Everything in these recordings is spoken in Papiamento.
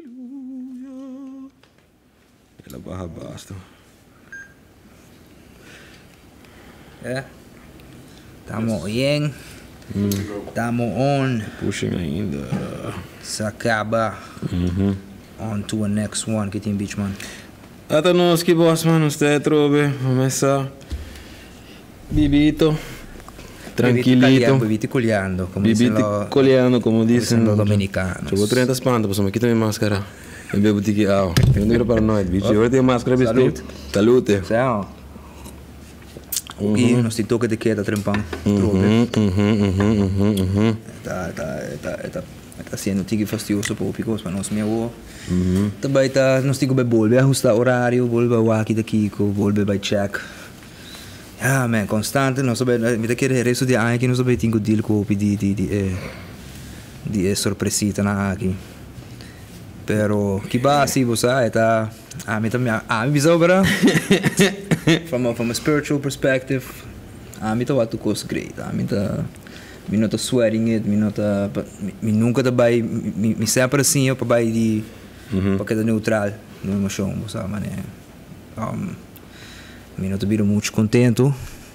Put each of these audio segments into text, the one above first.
Aleluya. El a baha basta. Eh. Tamo bien. Tamo on. Pushing ainda. Sa kaba. On to a next one. Ki tin, Beach Man? Ata nos ki boss man, nos ta trobe. Mesa. Bibito. Tranquilito. Bibito coleando. Como dicen Bibito los, coleando, como dicen dicen los dominicanos. Yo voy 30 espanto, pues me quito mi máscara. Me bebo tiki awa. Tengo que paranoid, bicho. Yo tengo máscara, bicho. Salud. Salute. Ciao. E nos tin toque de queda trempan. Trobe. Ta ta ta ta ta siendo tiki fastidioso pa hopi cos, pa nos mi awo. Tambe ta nos tin cu bay bolbe ahusta horario, bolbe wak ta kico, bolbe bay check. Ja, man, constante nos ta bay, mi ta kere e resto di aña aki nos ta bay tin cu deal cu hopi di e sorpresitanan aki. Pero ki basi bo sa e ta ami ta ami bisa bo bra from a spiritual perspective ami ta wak tur cos great. Ami ta mi no ta sweating it, mi no ta mi nunca ta bay mi semper a siña pa bay di pa keda neutral den emocion, bo sa manera. Mi no ta bira mucho contento.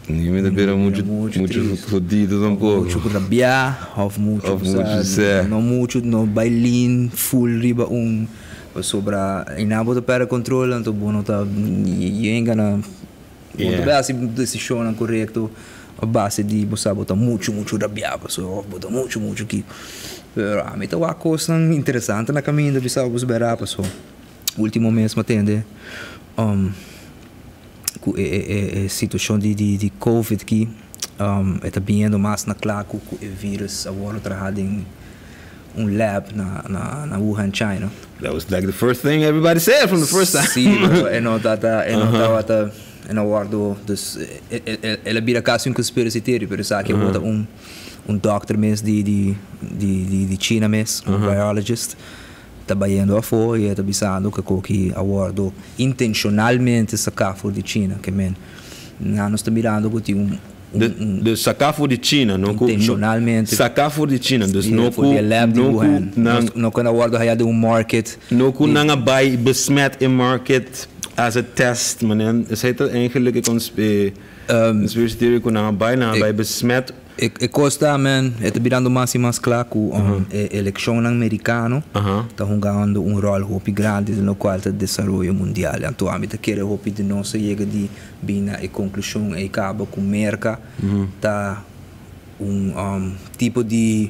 Ni mi ta bira mucho mucho jodido tampoco. Mucho rabia of mucho Of mucho sè. No mucho no bay lean full riba un pasobra einan bo ta perde control, anto bo no ta, you ain't gonna bo no ta bay haci decisionnan corecto a base di bo sa bo ta mucho mucho rabia pasobra of bo ta mucho mucho ki. Pero ami ta wak cosnan interesante na caminda bisa bo sbera pasobra ultimo mes mi a tende ku e situashon di covid aki e ta biniendo mas na kla ku e virus a wòrdu traha den un lab na Wuhan, China. That was like the first thing everybody said from the first time. Sí, pero e no ta e no tabata e no wòrdu, dus el a bira kasi un conspiracy theory, pero esaki a bota un dòkter mes di China mes, un virologist, ta bayendo afó i e ta bisando ku e koki a wòrdu intenshonalmente saká for di China. Ke men, nan nos ta mirando ku tin un un Dus saká for di China, no ku Intenshonalmente. Saká for di China, dus no ku For di e lab di no ku Wuhan. nan No ku nan a wòrdu hayá den un market. No ku nan a bai besmet e market as a test, manera esei ta eigenlijk e conspiracy theory ku nan a bai nan a bai besmet. E kos ta, men, e ta birando mas i mas kla ku e elekshonnan merikano ta hungando un ròl hopi grandi den lokual ta desaroyo mundial. Anto ami ta kere hopi di nos a yega di bin na e konklushon ei kaba ku Merka ta un tipo di,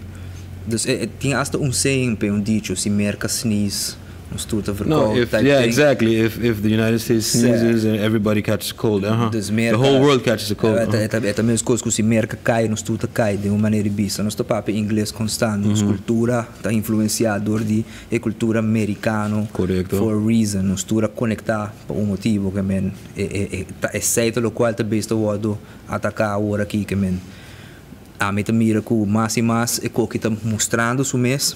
dus tin asta un saying p'e, un dicho, si Merka sneeze, nos tur ta No, verkoud if, type yeah, thing. exactly. If the United States sneezes and everybody catches a cold. Dus The Merka, whole world catches a cold. E ta mes kos ku si Merka kai, nos tur ta kai den un manera di bisa. Nos ta papia ingles konstant, nos kultura ta influensiá dor di e kultura merikano for a reason. Nos tur a konektá pa un motibu ke men e ta esei ta lokual ta bes ta wòrdu ataká awor aki ke men ami ta mira ku mas i mas e koki ta mustrando su mes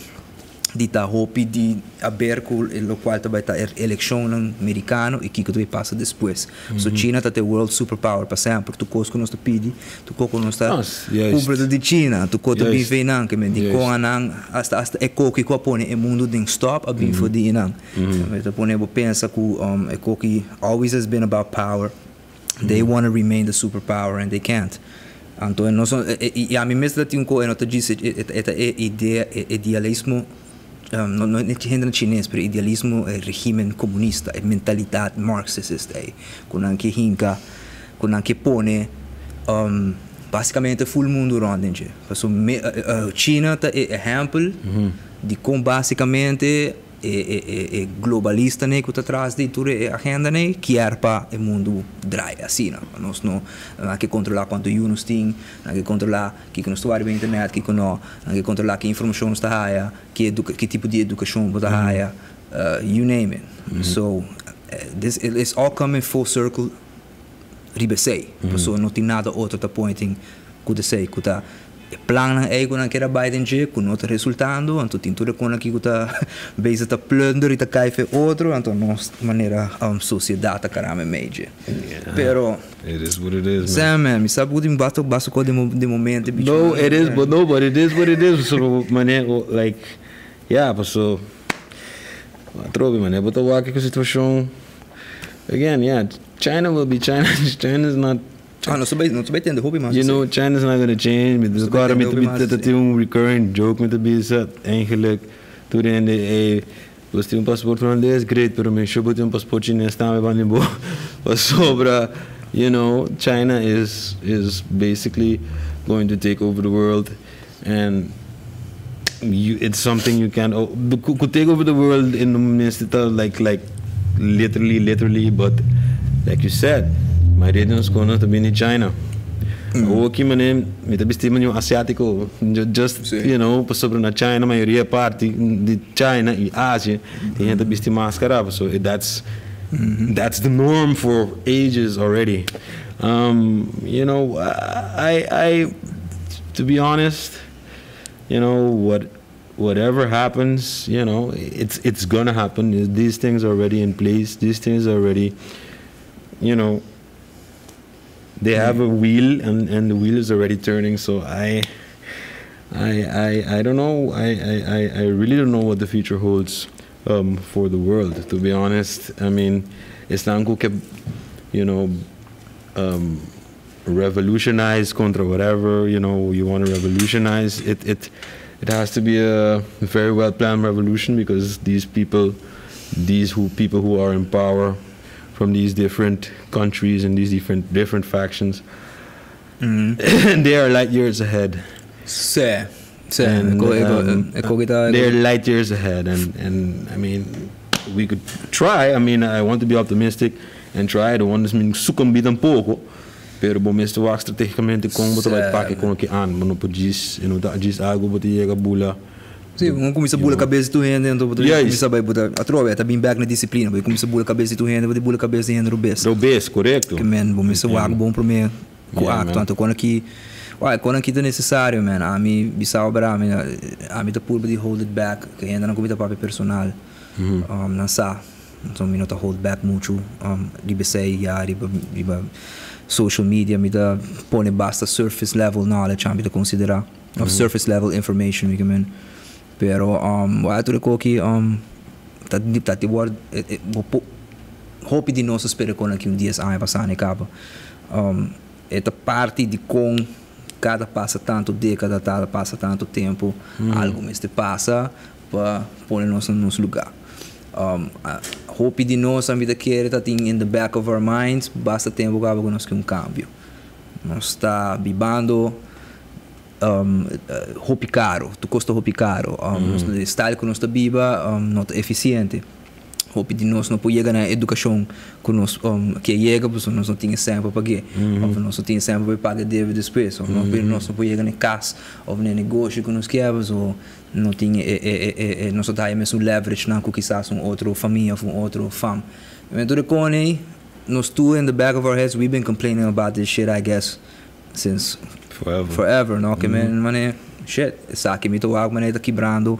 di ta hopi di haber ku e lokual ta bai ta e elekshonnan merikano i kiko ta bai pasa despues. So China ta te world superpower pa semper. Tur kos ku nos ta pidi, tur kos ku nos ta kumpra ta di China, tur kos ta bin for einan. Ke men di kon anan asta asta e koki ku a pone e mundu den stop a bin for di einan. E ta pone bo pensa ku e koki always has been about power. They wanna remain the superpower and they can't. Anto e no so, i ami mes ta tin un ko e no ta djis e ta e idea, e idealismo, no no e hende na chines, pero idealismo e regimen komunista, e mentalidat marxisist ei, ku nan ke hinka, ku nan ke pone basikamente ful mundu rònt den dje. Pasobra China ta e ehèmpel di kon basikamente E globalistanan ku ta tras di tur e agendanan kier pa e mundu draai asina. Nos no nan ke kontrolá kuantu yu nos tin, nan ke kontrolá kiko nos ta wak riba internet, kiko no, nan ke kontrolá ki informashon nos ta haya, ki ki tipo di edukashon bo ta haya, you name it. So this it's all coming full circle riba esei, pasobra no tin nada otro ta pointing ku ta esei ku ta e plannan ei ku nan kier a bai den dje ku no ta resultando, anto tin tur e kon aki ku ta bezig ta plunder i ta kai fe otro, anto nos manera sosiedat ta karamba mei dje. Pero It is what it is, man. Sam, man, mi sa ku tin basta basta kos den momento bichi No, it is, but no, but it is what it is. So, manera, like, yeah, paso. Atrobe, man, bo ta wak e situashon. Again, yeah, China will be China. China's not Ah, no ta tende hopi mas. China's not gonna change. Dus awor mi ta tin un recurring joke mi ta bisa eigenlijk tur hende, hey, bo tin un paspoort hulandes, great, pero mi bo tin un paspoort chines tambe pa bo pasobra, China is basically going to take over the world and it's something you can't, oh, could take over the world in the like literally, literally, but like you said, mayoria di nos konosé tambe na China. Aki, man, mi ta bisti un asiátiko, just, pasobra na China, mayoria parti di China i Asia, tin hende bisti maskara, so that's the norm for ages already. To be honest, whatever happens, it's gonna happen. These things are already in place. These things are already, they have a wheel and the wheel is already turning. So I don't know. I really don't know what the future holds for the world. To be honest, I mean, it's not ku revolutionize kontra whatever you want to revolutionize. It has to be a very well planned revolution because these people, these who people who are in power from these different countries and these different factions, they are light years ahead. Si. And, E they're light years ahead, and I mean, we could try. I mean, I want to be optimistic and try. I don't want to sukumbí tampoko. Pero bo mester wak stratégikamente kon bo ta bai pak kon ku an, bo no por djis, no ta djis algu bo ta yega bula. Si, ban kuminsá bula kabes di hende, anto bo kuminsá bai bota atrobe, ta bin back na disiplina, bai kuminsá bula kabes di hende, bai bula kabes di hende robes. Robes, korekto. Ke men, bo mester wak bon promé ku akto, man. Anto kon aki, uai, kon aki ta nesesario, man. Ami bisao bra, ami ta purba di hold it back, ku hende nan ku mi ta papia personal. Nan sa. Anto mi no ta hold back muchu, riba esei ya riba social media mi ta pone basta surface level knowledge ami ta konsiderá of surface level information mi ke men. Pero wak tur e koki ta ti word hopi di nos a spera kon aki un 10 aña pasá na kaba. E ta parti di kon kada pasa tantu dékada, kada pasa tantu tempu, algu mester pasa pa pone nos na nos lugá. Hopi di nos ami ta kere ta tin in the back of our minds basta tempu kaba ku nos ke un kambio. Nos ta bibando hopi karo, tur kos ta hopi karo. Nos style ku nos ta biba no ta efisiente. Hopi di nos no por yega na edukashon ku nos ke yega, pasobra nos no tin e sèn pa pag'é. Òf nos no tin e sèn pa paga debe despues. Òf nos no por yega na kas òf na negoshi ku nos ke, pasobra no tin e nos no ta haya mesun leverage nan ku kisas un otro famia òf un otro fam. Tur e kos nos tur in the back of our heads we've been complaining about this shit, I guess, since forever. Forever, no? Ke men mane shit, esaki mi ta wak mane ta kibrando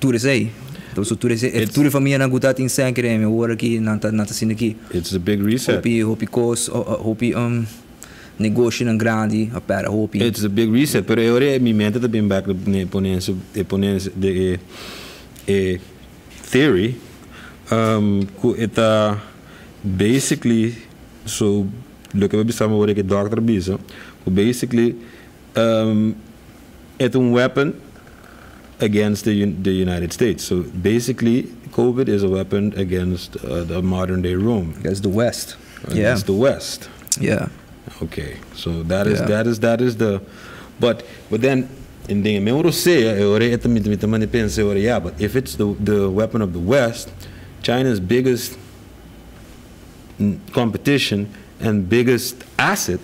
tur esei. Anto so tur esei, tur e famianan ku ta tin sèn kere mi awor aki nan ta asina aki. It's a big reset. Hopi kos, hopi negoshinan grandi, a pèrdè hopi. It's a big reset, pero awor mi mente ta bin back ne pone e pone de e theory ku e ta basically, so loke mi bisa awor ku doctor bisa ku basically it's a weapon against the United States. So basically, COVID is a weapon against the modern day Rome. Against the West. Against the West. Okay, so that is that is the, but then in the meu sei, eu ore eta mi mi também pensa ore, yeah, but if it's the weapon of the West, China's biggest competition and biggest asset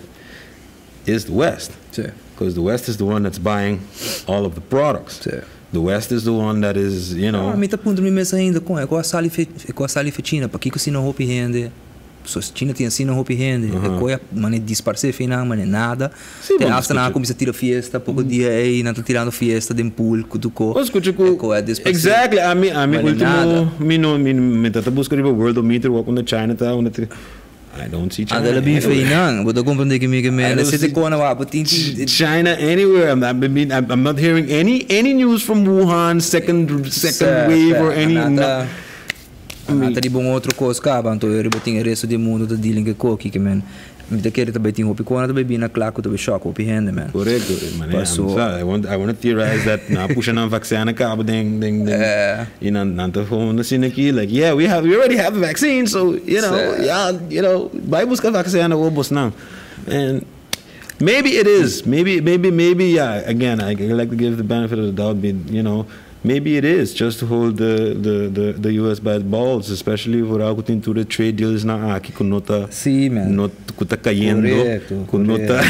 is the West. Si. Because the West is the one that's buying all of the products. Si. The West is the one that is. Ah, mi ta puntra mi mes ainda kon e sali e sali fe China, pakiko asina hopi hende. So China tin asina hopi hende, e kos mane disparsé final, mane nada. Si, Te mas hasta nan kuminsá tira fiesta, poko dia ei, nan ta tirando fiesta den pool, ku tur kos. Oh, skucha E kos a disparsé. Exactly. I mean, Mane último, nada. Mi no, mi ta buska riba worldometer, wak unda China ta, unda I don't see China Anda la bin anywhere. Feinan, bo ta komprondé ku mi ke I men, don't se te see kona wa, bo tin China anywhere. I mean, I'm not hearing any news from Wuhan, second Sa, wave sa, or any. Nada. Nan ta riba un otro kos kaba, anto e riba tin e resto di e mundu ta dealing ku e koki ke men. Mi ta kere ta bai tin hopi kona ta bai bini na kla ku ta bai shock hopi hende, man. Korekto, e manera Paso. Sa, I want to theorize that nan a pusha nan vaccine kaba den i nan ta gewoon asina aki like, "Yeah, we already have a vaccine, so yeah, bai buska vaccine awor bosnan." And maybe it is, maybe, yeah, again, I like to give the benefit of the doubt, maybe it is just to hold the US by the balls, especially vooral ku tin tur e trade deals nan aki ku no ta Si, man. No ku ta kayendo, ku no ta.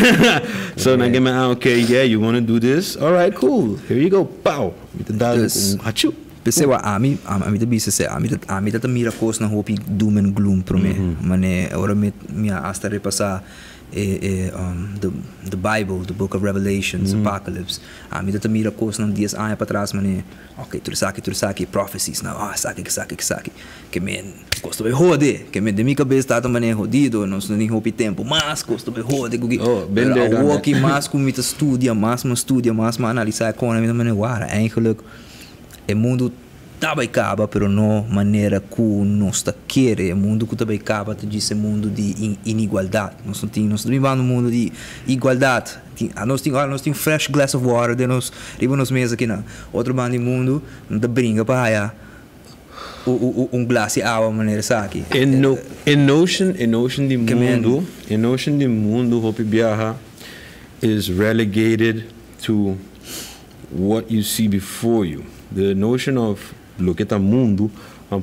So nan ke, "Ah, okay, yeah, you want to do this? All right, cool. Here you go. Pow." Mi ta dal un hachu. Pesei ami ta bisa se ami ta mira kos na hopi doom and gloom prome. Mane ora mi a hasta repasá the Bible, the Book of Revelations, Apocalypse. Ami ta mira kos nan 10 aña patras, mane, okay, tur esaki prophecies na, ah, esaki, esaki, esaki. Ke men kos ta bai hode, ke men den mi kabes ta mane hodido, nos no tin hopi tempu mas, kos ta bai hode ku Oh, been there, done awor that. ki mas ku mi ta studia, mas mi studia, mas mi analisá ekonomia, mi ta mane, wara, eigenlijk e mundu ta bai kaba, pero no manera ku nos ta kere. E mundu ku ta bai kaba ta djis e mundu di inigualdat. Nos ta bibando un mundu di igualdat. Nos tin fresh glass of water den nos riba nos mesa aki nan. Otro banda di mundu nan ta bringa pa haya un glas di awa manera esaki. E no, e notion di Ke men. mundu, e notion di mundu hopi biaha is relegated to what you see before you. The notion of loke ta mundu,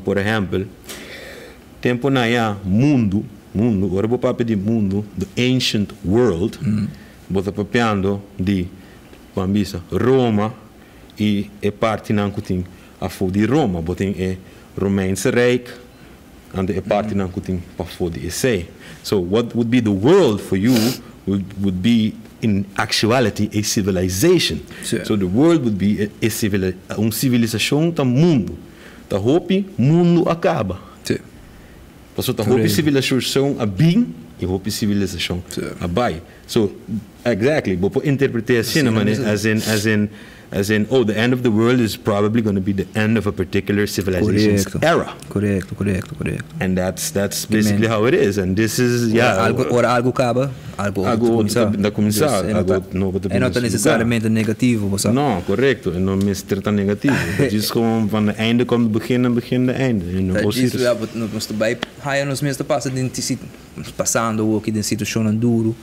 por ehèmpel, tempu nan ya mundu, mundu, ora bo papia di mundu, the ancient world, bo ta papiando di, ban bisa, Roma i e partinan ku tin afó di Roma, bo tin e Romeinse Rijk, and e partinan ku tin pafó di esei. So what would be the world for you would be in actuality a civilization. So the world would be un sivilisashon ta mundu. Ta hopi mundu a kaba. Paso ta hopi sivilisashon a bin i hopi sivilisashon a bai. So exactly, bo por interpretá asina, Asina man, mesmo. as in, oh, the end of the world is probably going to be the end of a particular civilization's era. Korekto. And that's basically how it is. And this is, yeah. Ora algu kaba, algu Algu otro otro ta kuminsá, Dus, algu nobo ta e no ta bin nesesariamente negativo, bo sa. No, korekto. E no mester ta negativo. Het is gewoon van het einde komt het begin en begin de einde. Ta Osiris. djis, ja, nos bai haya nos mes ta pasa den pasando aki den situashon duru,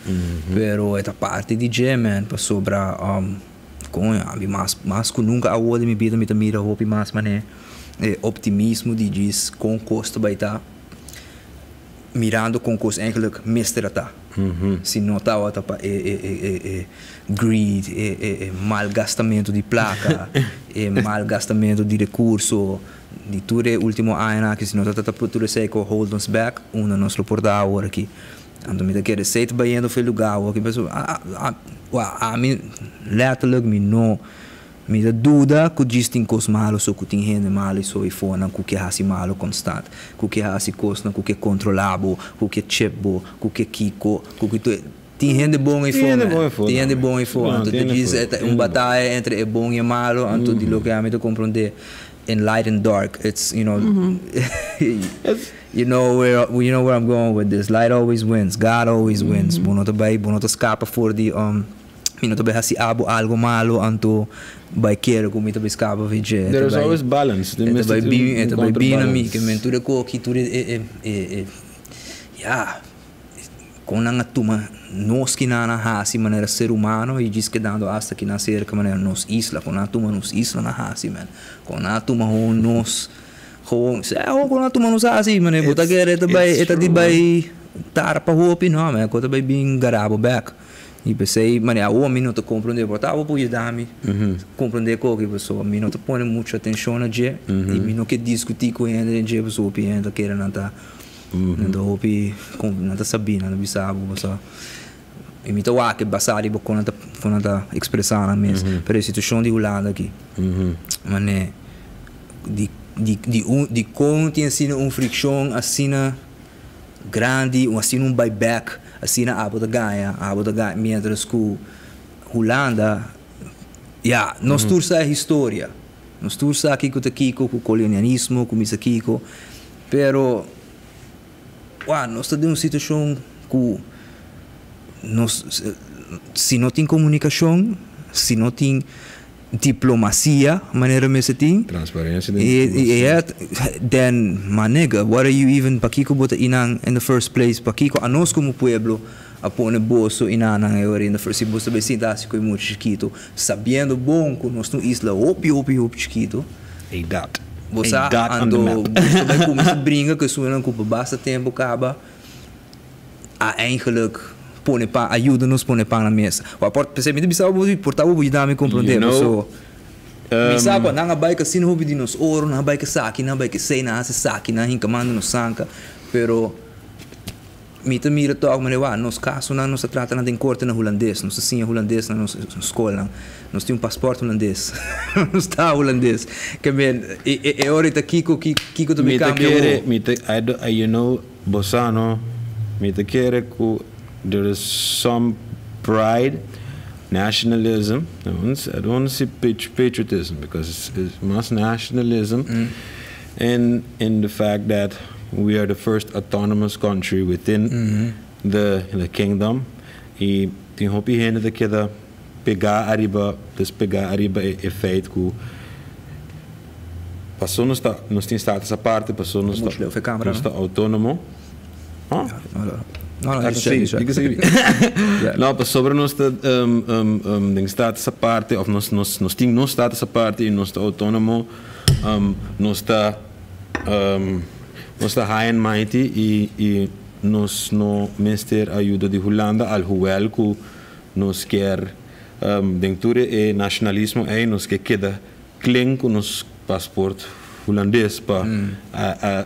pero e ta parti di dje, man, pasobra kon ami mas ku nunka awor den mi bida mi ta mira hopi mas mané optimismo di djis kon kos ta bai ta mirando kon kos eigenlijk mester ta. Si no tawata pa e greed, e malgastamentu di plaka, e malgastamentu di rekurso, di tur e último aña ku si no tawata pa tur esei ku hold us back, unda nos lo por ta awor aki. Anto mi ta kere esei ta bayendo for lugá awor aki, pasobra ami letterlijk mi no mi ta duda ku djis tin kos malo so ku tin hende malo so eifonan ku ke hasi malo konstant, ku ke hasi kosnan ku ke kontrolá bo, ku ke chip bo, ku ke kiko, ku ke tin hende bon ei Tin fo, hende man. bon ei fo Tin hende tambe. bon ei fo. No, Anto tin hende djis fo. e ta Tin un hende bon. bataya entre e bon i e malo, anto di loke ami ta komprondé in light and dark, it's you know where I'm going with this. Light always wins. God always wins. Bo no ta skapa for di mi no ta bai hasi abo algu malo anto bai kere ku mi ta bai skapa for dje. There is always balance. E ta bai bin, e ta bai bin na mi, ke men tur e koki, tur e, ja, kon nan a tuma nos ki nan a hasi manera ser humano i djis kedando hasta ki nan serka manera nos isla, kon nan a tuma nos isla na hasi, man. Kon nan a tuma gewoon nos gewoon, sí, kon nan a tuma nos hasi, man. Bo ta kere e ta bai, e ta di bai tarpa hopi, no, man. Kon ta bai bin garabo back. I p'esei, man, awor mi no ta komprondé, por ta por yuda mi komprondé koki, pasobra mi no ta pone muchu atenshon na dje, i mi no ke diskutí ku hende den dje, pasobra hopi hende ta kere nan ta hopi, nan ta sabi, nan ta bisa bo, pasobra i mi ta wak basá riba kon nan ta ekspresá nan mes. Pero e situashon di Hulanda aki, mane, di kon tin asina un frikshon asina grandi, un asina un buyback, asina abo ta gana, mientras ku Hulanda, ja, nos tur sa historia. Nos tur sa kiko ta kiko, ku kolonialismo, ku misa kiko. Pero wow, nos ta den un situacion cu nos, si no tin comunicacion, si no tin diplomacia, manera mester tin. Transparencia. Yeah, then, my nigga, what are you even, pakiko bo ta einan in the first place? Pakiko anos como pueblo a pone boso einan in the first, si boso bay sinta haci cu mucho chikito, sabiendo bon cu nos ta un isla hopi, hopi, hopi chikito. A dot. Bo A dot on the ando map. Boso bay cuminsa bringa cu esunnan cu basta tempo caba a eigenlijk pone pan, ayuda nos pone pan na mesa. O aport, pensei, mi bisa bo porta bo yuda mi comprende, You know, so mi sa cu nan a bay casino hopi di nos oro, nan a bay cu saki, nan a bay cu sei, nan haci saki, nan hinca manda nos sanca, pero mi ta mira toch manera wa nos casonan nos ta trata nan den corte na hulandes, nos ta siña hulandes na nos scolnan, nos tin un paspoort hulandes, nos ta hulandes. Ke men e ora ta kiko kiko ta Mi ta cambia kere, wo. Mi ta, I do, I, bo sa no, mi ta kere ku there is some pride, nationalism. I don't want to say patriotism because it's mas nationalism in the fact that we are the first autonomous country within the kingdom. I tin hopi hende ta keda pega ariba, dus pega ariba e feit ku paso nos tin status aparte, paso nos Mucho leu, fe camera, nos no? ta autonomo. Oh? No, I can just see, check, you can see me. Yeah. No, pasobra nos ta den status aparte, of nos tin nos status aparte i nos ta autonomo, nos ta high and mighty i nos no mester ayuda di Hulanda, alhoewel ku nos kier den tur e nacionalismo ei nos ke keda clean ku nos paspoort hulandes pa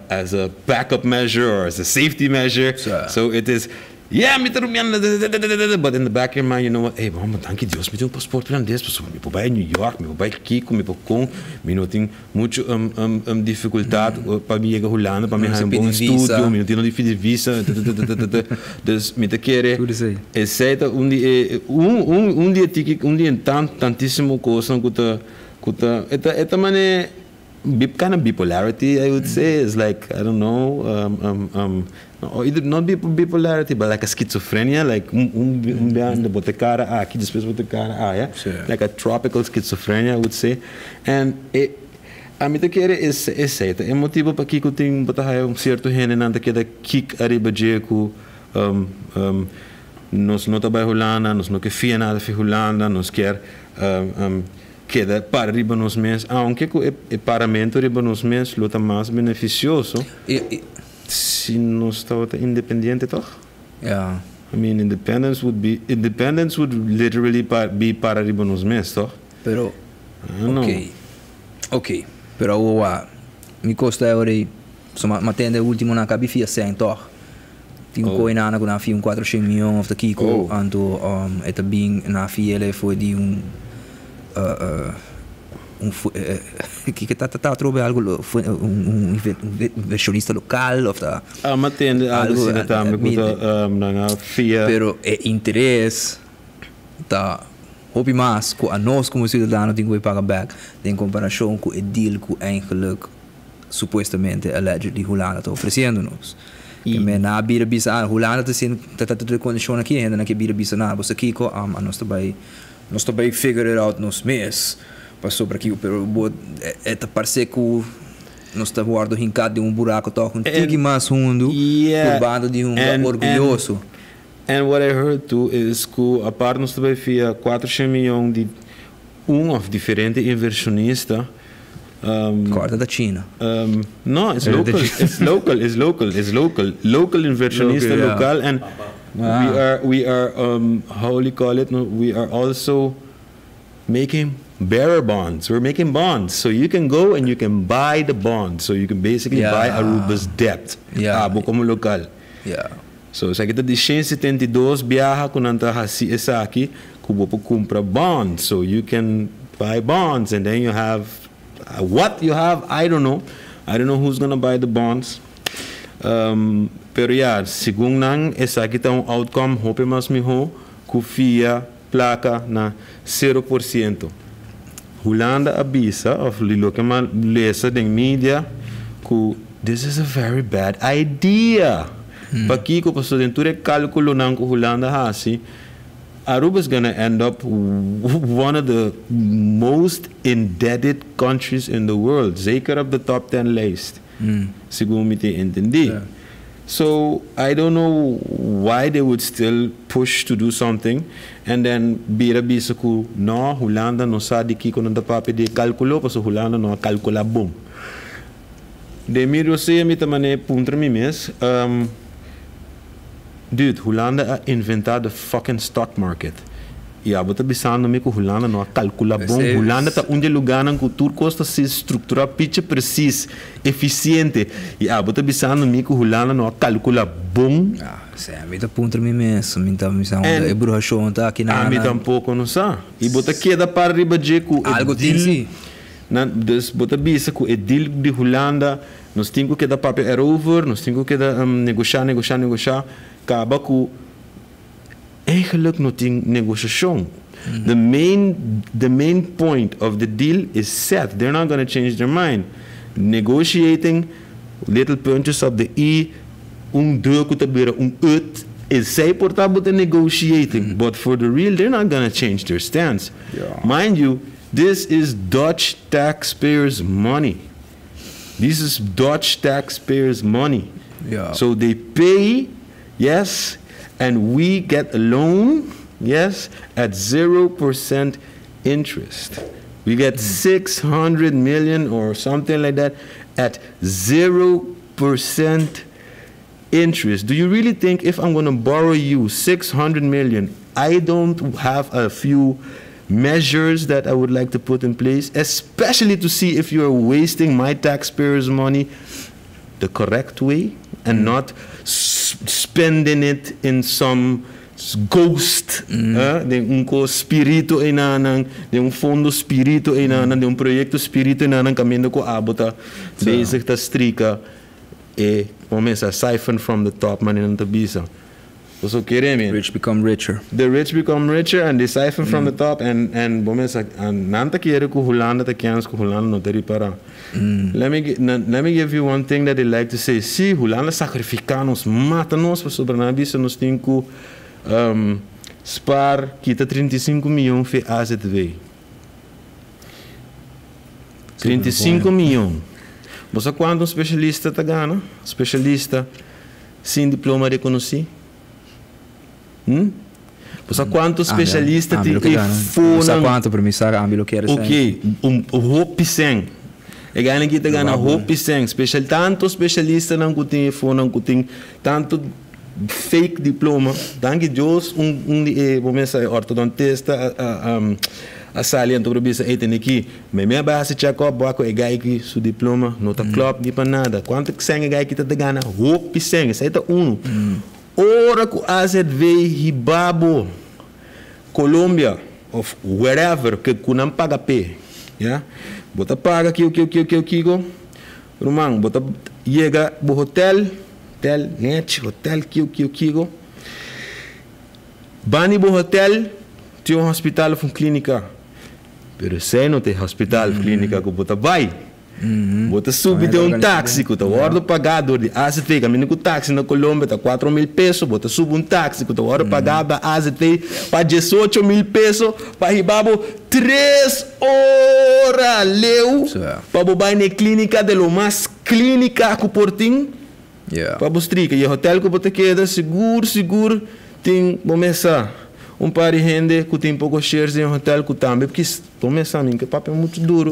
as a backup measure or as a safety measure. So it is, yeah, mi ta rumiando, but in the back of your mind, you know what? Hey, mama, danki Dios, mi tin un paspoort hulandes, paso mi por bai New York, mi por bai Kiko, mi por kon, mi no tin mucho dificultad pa mi yega Hulanda, pa mi No haña un se bon pidi visa. studio, mi no tin di visa, dus mi ta kere, Tur esey. Esey ta un di un dia tiki, un dia tantisimo cos ku ta e ta mane kind of bipolarity, I would say. It's like, I don't know, or either not bipolarity, but like a schizophrenia, like un un bo ta cara aki, despues bo ta cara aya. Like a tropical schizophrenia, I would say. And ami ta kere esey ta e motibo pakiko tin bo ta un cierto hende nan ta keda kick ariba dje ku nos no ta bai Hulanda, nos no ke fia nada fi Hulanda, nos kier keda para riba nos mes, aunke ku e paramento riba nos mes lo ta mas beneficioso si nos ta independiente, toch? Ja. I mean, independence would literally be para riba nos mes, toch? Pero I don't know. Ok. Pero awor, mi costa ora so ma tende ultimo nan a caba fia 100, toch? Tin un Oh. coi na na fia un 400 miyon of de kiko anto e ta bin na fiele foi di un que ta trobe algo foi un inversionista local of ta Ah, ma tende algo algo, asina tambe ku ta nan a fia. Pero e interes ta hopi mas ku a nos como ciudadano tin ku paga back en comparacion ku e deal ku eigenlijk supuestamente, allegedly, Hulanda ta ofreciendo nos. Ke men na bira bisa ah, Hulanda ta sin ta condicion aki ainda na ke bira bisa na boso kiko a nos ta bay figure it out nos mes pa sobre aki, pero bo e ta parce ku nos ta wordo hinca den un buraco toch un tiki mas hundo por banda di un orguyoso. And what I heard too is ku aparte nos tambe fia 400 miyon di un of diferente inversionista. Corta da China. No, it's local. It's local. It's local. It's local. Local inversionista Local, yeah. local, and we are how do you call it? No, we are also making bearer bonds. We're making bonds, so you can go and you can buy the bond. So you can basically buy Aruba's debt. Abo como local. So, esaki ta di 172 biaha ku nan ta hasi esaki, ku bo por kumpra bonds. So you can buy bonds and then you have what you have, I don't know. I don't know who's gonna buy the bonds. Pero yeah, segun nan esaki ta un outcome hopi mas miho ku fia placa na 0%. Hulanda a bisa, of loke m'a lesa den media, ku This is a very bad idea. Pakiko? Paso den tur e kalkulonan ku Hulanda hasi, Aruba is gonna end up one of the most indebted countries in the world. Zeker op de top 10 lijst. Segun mi ta entendé. So I don't know why they would still push to do something and then bira bisa ku no, Hulanda no sa di kiko nan ta papia di e kalkulo, paso Hulanda no a kalkulá bon. Den mi rosea mi ta manera puntra mi mes, dude, Hulanda a inventá the fucking stock market. I abo ta bisando mi ku Hulanda no a kalkulá bon. Hulanda ta un di e lugánan ku tur kos ta ser strukturá picha presis, efisiente. I abo ta bisando mi ku Hulanda no a kalkulá bon. Ah, esei ami ta puntra mi mes. Mi ta bisa unda e bruhashon ta aki nan. Ami tampoko no sa. I bo ta keda para riba dje ku e Algo tin deal. si. Nan, dus bo ta bisa ku e deal di Hulanda nos tin ku keda papia erover, nos tin ku keda negoshá, negoshá, negoshá, kaba ku. Eigenlijk no tin negoshashon. The main the main point of the deal is set. They're not gonna change their mind. Negotiating little puntjes op de i, un de ku ta bira un ut, esei por ta bo ta negotiating, but for the real they're not gonna change their stance. Mind you, this is Dutch taxpayers money. This is Dutch taxpayers money. So they pay Yes, and we get a loan, yes, at 0% interest. We get 600 million or something like that at 0% interest. Do you really think if I'm gonna borrow you 600 million, I don't have a few measures that I would like to put in place, especially to see if you are wasting my taxpayers' money the correct way and not spending it in some ghost, den un kos spirito einanan, den un fondo spirito einanan, den un proyecto spirito einanan kaminda ku abo ta bezig ta strika e, bo mester siphon from the top manera nan ta bisa. Boso kere mi? Rich become richer. The rich become richer and they siphon from the top and and bo mester nan ta kere ku Hulanda ta kens ku Hulanda no ta ripara. Let me let me give you one thing that they like to say, si Hulanda sacrifica nos, mata nos pasobra nan a bisa nos tin ku spaar kita 35 miyon fe AZW. 35 miyon. Bo sa kuantu un specialista ta gana? Specialista. Sin diploma rekonosí? Hm? Bo sa kuantu spesialista tin e fonan? Bo sa kuantu, pero mi sa ami lo kere sèn. Oké, un hopi sèn. E gana aki ta gana hopi sèn. Spesial, tantu spesialistanan ku tin e fonan ku tin tantu fake diploma. Danki Dios un un di e, bo mester sa e ortodontista a a sali anto por bisa, ey tene aki. Mi mi a bai hasi check up bo ku e guy ki su diploma no ta klop ni pa nada. Kuantu sèn e guy ki ta ta gana? Hopi sèn. Esei ta unu. Ora ku AZV hiba bo Colombia of wherever ke ku nan paga p'e, ya, bo ta paga kiko kiko kiko kiko kiko, ruman bo ta yega bo hotel, hotel nechi, hotel kiko kiko kiko, bani bo hotel tin un hospital of un klinika. Pero esei no ta e hospital of clínica cu bo ta bai. Bo ta subi den un taxi cu ta wordo paga door di AZV. Caminda cu taxi na Colombia ta 4000 peso, bo ta subi un taxi cu ta wordo paga pa AZV pa 18000 peso pa hiba bo tres ora leu pa bo bai na e clínica de lo mas clínica cu por tin pa bo strika. Y e hotel cu bo ta keda sigur sigur tin bo mesa. Un par di hende ku tin poko shares den hotel ku tambe kis bo mesa mi ke papia muchu duru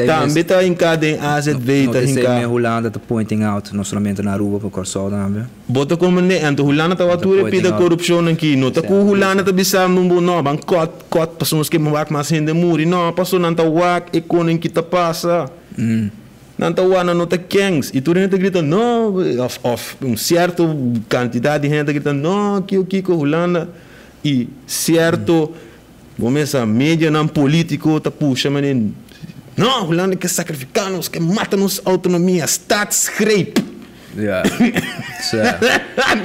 tambe ta hinká den AZV ta hinká. No Hulanda ta pointing out no solamente na Aruba pero Kòrsou tambe. Bo ta komprendé anto Hulanda ta wak tur e pida korupshonnan ki no ta ku Hulanda ta bisa bo no ban kòt kòt pasobra nos ke wak mas hende muri no pasobra nan ta wak e konen ki ta pasa. Nan ta wak nan no ta kens i tur hende ta grita no of of un sierto kantidat di hende ta grita no kiko kiko Hulanda i sierto bo mesa medianan politiko ta pusha manera no Hulanda ke sakrifika nos ke mata nos autonomia staatsgreep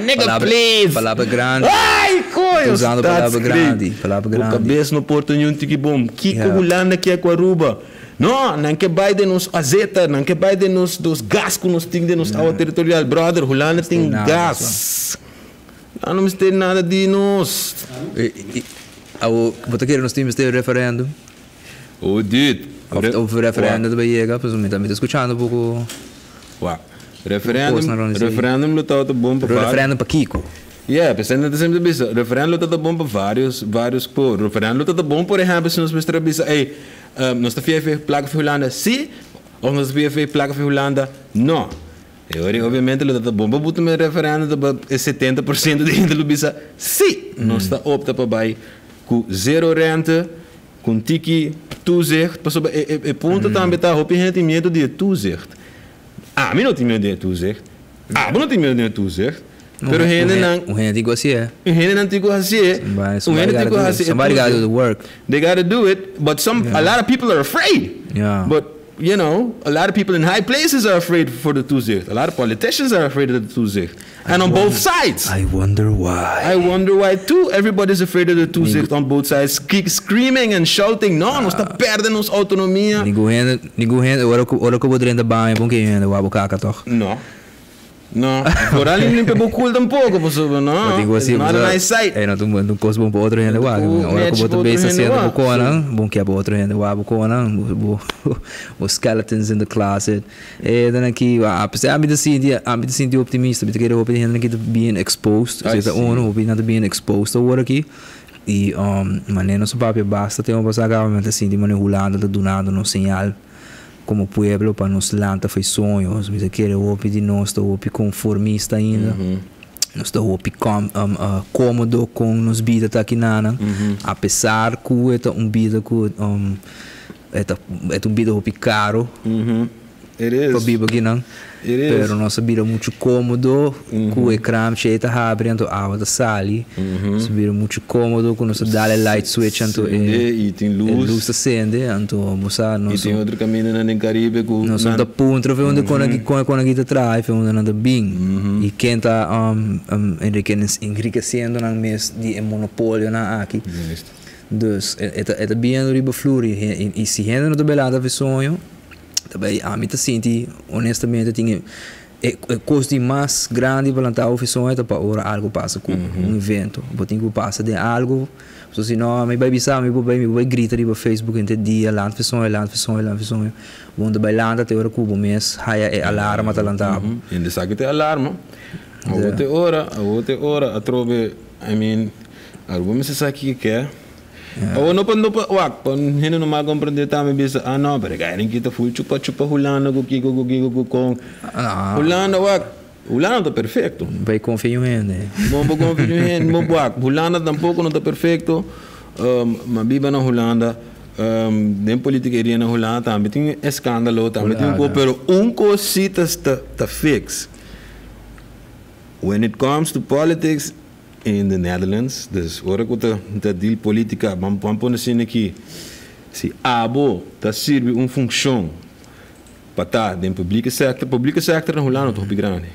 nigga please Palabra grandi ay koyo usando palabra staatsgreep grandi palabra bo grandi kabes no por ta niun tiki bom kiko Hulanda ke ku Aruba. No, nan ke bai den nos azeta, nan ke bai den nos nos gas ku nos tin den nos awa territorial. Brother, Hulanda tin gas. Nan no mester nada di nos. Awo, bo ta kere nos tin mester referendum? Oh, dude. Of referendum ta bai yega? Pasobra mi ta mi ta skuchando poko. Wak, referendum, referendum lo tabata bon pa. Pero referendum pa kiko? Yeah, p'esei nan ta semper ta bisa, referendum lo tabata bon pa varios, varios kos. Referendum lo tabata bon, por ehempel, si nos mester a bisa, ey, nos ta fia fia plaka fi Hulanda, si, of nos ta fia fia plaka fi Hulanda, no. E ora ei obviamente lo tabata bon pa buta un referendum ta pa e 70% di hende lo bisa, si, nos ta opta pa bai ku zero rente, ku un tiki toezicht, pasobra e e punto tambe ta hopi hende tin miedu di e toezicht. Ami no tin miedu di e toezicht, abo no tin miedu di e toezicht, pero hendenan. Un hende tin ku hasié. Un hendenan tin ku hasié. Un hende tin ku hasi e toezicht. Somebody gotta do the work. They gotta do it, but some, a lot of people are afraid. But, you know, a lot of people in high places are afraid for the toezicht. A lot of politicians are afraid of the toezicht. And on both sides. I wonder why. I wonder why too. Everybody's afraid of the toezicht on both sides. Keep screaming and shouting, no, nos ta perde nos autonomia. Ningun hende, ningun hende, ora ku, ora ku bo drenta baño, pon ke hende wak bo kaka tòg? No. No. Vooral ni limpia bo kul tampoko, pasobra no. Bo tin ku hasi, it's not a nice sight. Ey, no ta un kos bon pa otro hende wak. Ora ku bo ta bes hasiendo bo konan, bon ke pa otro hende wak bo konan, bo, bo, bo skeletons in the closet. E hendenan aki, apesar ami ta sinti, ami ta sinti optimista, mi ta kere hopi di hendenan aki ta bien exposed, esei ta uno, hopi nan ta bien exposed awor aki, i manera nos a papia basta tempo pasá kaba mi ta sinti manera Hulanda ta dunando nos señal komo pueblo pa nos lanta for e soño, mi ta kere hopi di nos ta hopi konformista ainda, nos ta hopi komodo kon nos bida ta akinanan, apesar ku e ta un bida ku. E ta e ta un bida hopi caro. It is. Pa biba akinan. It is. Pero nos a bira mucho comodo cu e kraamtje ei ta habri anto awa ta sali. Nos a bira mucho comodo cu nos ta dal e light switch anto e Sende y tin luz. E luz ta sende anto bo sa nos. Y tin otro camindanan den Caribe cu Nos no ta puntra fe unda con aki con e con aki ta traha y fe unda nan ta bin. Y ken ta enriqueciendo nan mes di e monopolionan aki. Juist. Dus e ta e ta biendo riba flur i i si hende no ta bai lanta fi soño ta bai ami ta sinti honestamente tin e e kos di mas grandi pa lanta bo fi soño ta pa ora algo pasa ku un evento bo tin ku pasa den algo so si no mi bai bisa mi por bai mi por bai grita riba Facebook henter dia lanta fi soño lanta fi soño lanta fi soño bo no ta bai lanta te ora ku bo mes haya e alarma ta lanta bo. Hende sa ku ta e alarma awor te ora awor te ora atrobe I mean. Aruba mester sa kiko ke. Awor no pa no pa wak pa hende no mal komprende tambe bisa ah no pero e gainan ki ta ful chupa chupa Hulanda ku kiko ku kiko ku kon. Hulanda wak Hulanda no ta perfekto. Bai konfia ñun hende. Bo bo konfia ñun hende bo wak Hulanda tampoko no ta perfekto ma biba na Hulanda den politika e na Hulanda tambe tin eskandalo tambe tin un pero un kos si ta ta fix when it comes to politics. In the Netherlands, dus ora ku ta ta deal politica, ban ban pone asina aki, si abo ta sirbi un funccion pa ta den publike sector, publike sector na Hulanda ta hopi grandi,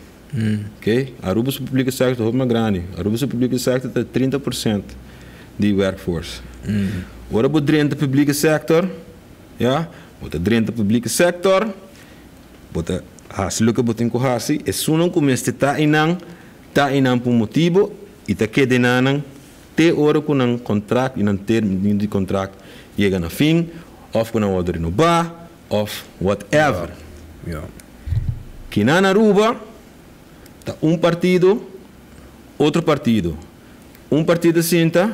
ok, Aruba su publike sector ta hopi mas grandi, Aruba su publike sector ta 30% di werkforce. Ora bo drenta publike sector, ya, bo ta drenta publike sector, bo ta hasi loke bo tin ku hasi, esunnan ku mester ta einan Ta einan pa un motibo i ta keda enanan te ora ku nan kontrakt i nan termino di kontrakt yega na fin òf ku nan wòrdu renobá òf whatever. Kinan Aruba ta un partido, otro partido. Un partido sinta,